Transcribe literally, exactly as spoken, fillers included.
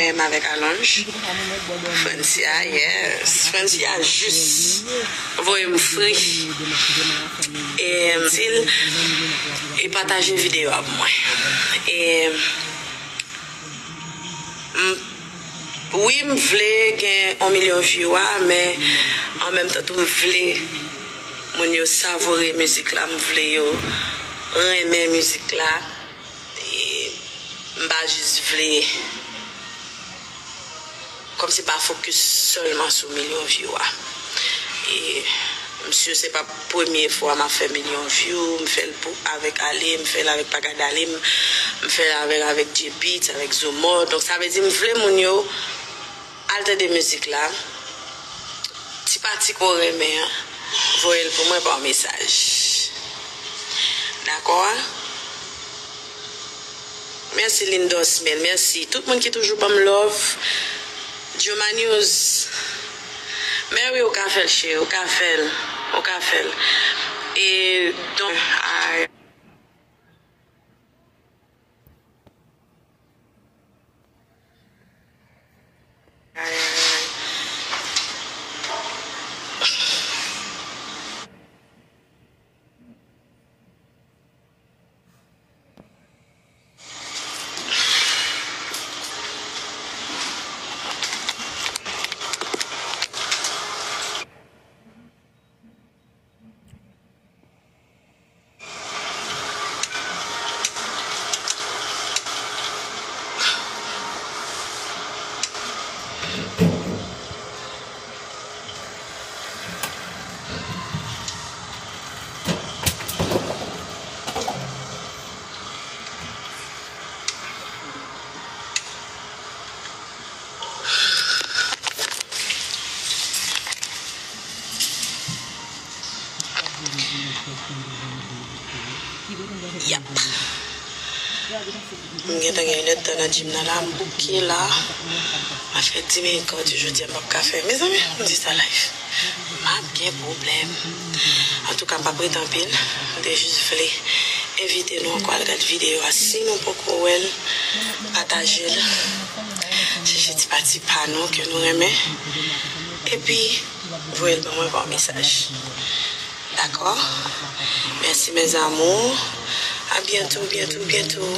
M avèk alonj. Francia, yes. Francia jis voye m fri. E m di l, e pataje videyo a pou mwen. E m, wi, m vle gen yon milyon view a, men an menm tan tou m vle moun yo savore mizik la, m vle yo renmen mizik la. E m pa jis vle kòmsi pa fokis sèlman sou milyon view a. E m si se pa premye fwa m ap fè milyon view, m fè l pou avèk Ale, m fè l avèk Pagad Ale, m, m fè l avèk, avèk J-Beatz, avèk Zomo. Donk sa vle di m vle moun yo al tande mizik la. Ti pati ke w renmen an, voye l pou mwen pa mesaj. Dakò? Mèsi Lindos Mel, mèsi. Tout moun ki toujou ban m love. Joma News. Men wi, ou ka fè l, cheri, ou ka fè l. Ou ka fè l. E, donk, ay. Ay, ay, ay. Yap. M gentan gen inèdtan nan gym nan la, m bouke la. M ap fè dis minit cardio jodi a, m p ap ka fè. Mezanmi, m di sa live. M ap gen pwoblèm. Antouka, m p ap rete anpil. M te jis vle envite nou ankò al gad videyo a. Si nou poko wè l, pataje l. Chèche ti pati pa nou ke nou renmen. Epi, voye l ban mwen pa mesaj. Dakò? Mèsi, mes amours. À bientôt, bientôt, bientôt.